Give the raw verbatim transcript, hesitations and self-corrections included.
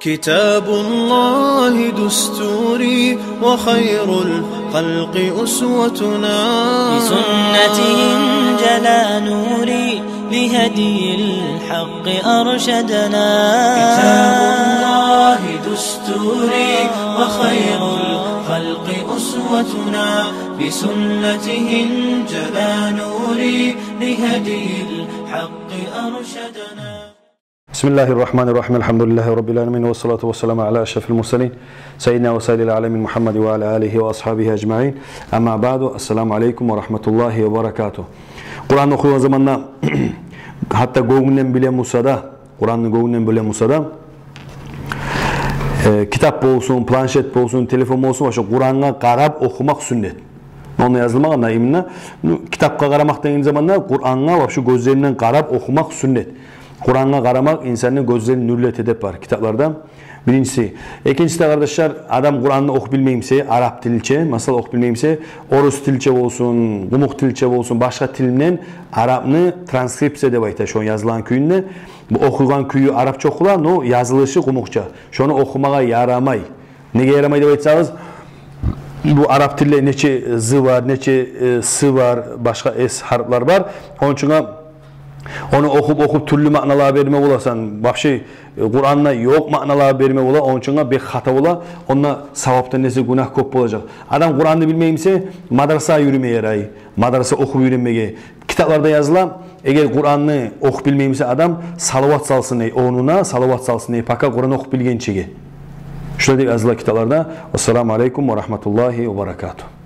كتاب الله دستوري وخير الخلق أسوتنا. بسنته انجلى نوري لهدي الحق أرشدنا. كتاب الله دستوري وخير الخلق أسوتنا. بسنته انجلى نوري لهدي الحق أرشدنا. بسم الله الرحمن الرحيم. الحمد لله رب العالمين، والصلاة والسلام على أشرف المرسلين، سيدنا وسيد العالمين محمد وعلى آله وأصحابه أجمعين. أما بعد، السلام عليكم ورحمة الله وبركاته. Къуран охуйгъан заманда, гьатта гёнгюнден биле буса да, Къуранны гёнгюнден биле буса да, э, китап болсун, планшет болсун, телефон болсун, вообще Къурангъа къарап охумакъ сюннет. Онда язылмагъан да именно, ну, китапгъа къарамакъ деген заманда Къурангъа вообще гёзлеринден къарап охумакъ сюннет. Къурангъа къарамакъ инсанны гёзлерин нюрлете деп бар китапларда. Биринчиси. Экинчиси де, къардашлар, адам Къуранны охуп билмей буса, арап тилче, масала, охуп билмей буса, орус тилче болсун, къумукъ тилче болсун, башгъа тилинден арапны транскрипция деп айта, шону язылгъан кюйюнде. Бу охуйгъан кюю арапча охула, но язылышы къумукъча. Шону охумагъа ярамай. Неге ярамай деп айтсагъыз, бу арап тилде нече зы бар, нече, э, сы бар, башгъа эс гьарплар бар. Ону учун ону охуп, охуп, тюрлю маъналар берме боласан. Вообще, э, Къуранда ёкъ маъналар берме бола, ону учун бек хата бола. Онда савапдан эсе гюнагь кёп болажакъ. Адам Къуранны билмей буса, мадрасагъа юрюме ярай. Мадраса охуп уьйренмеге. Китапларда языла, эгер Къуранны охуп билмей буса адам, салават салсын дей, онуна салават салсын дей, пока Къуран охуп билгенчеге. Шулай деп языла китапларда. Вассаламу алейкум ва рахматуллагьи ва баракатугь.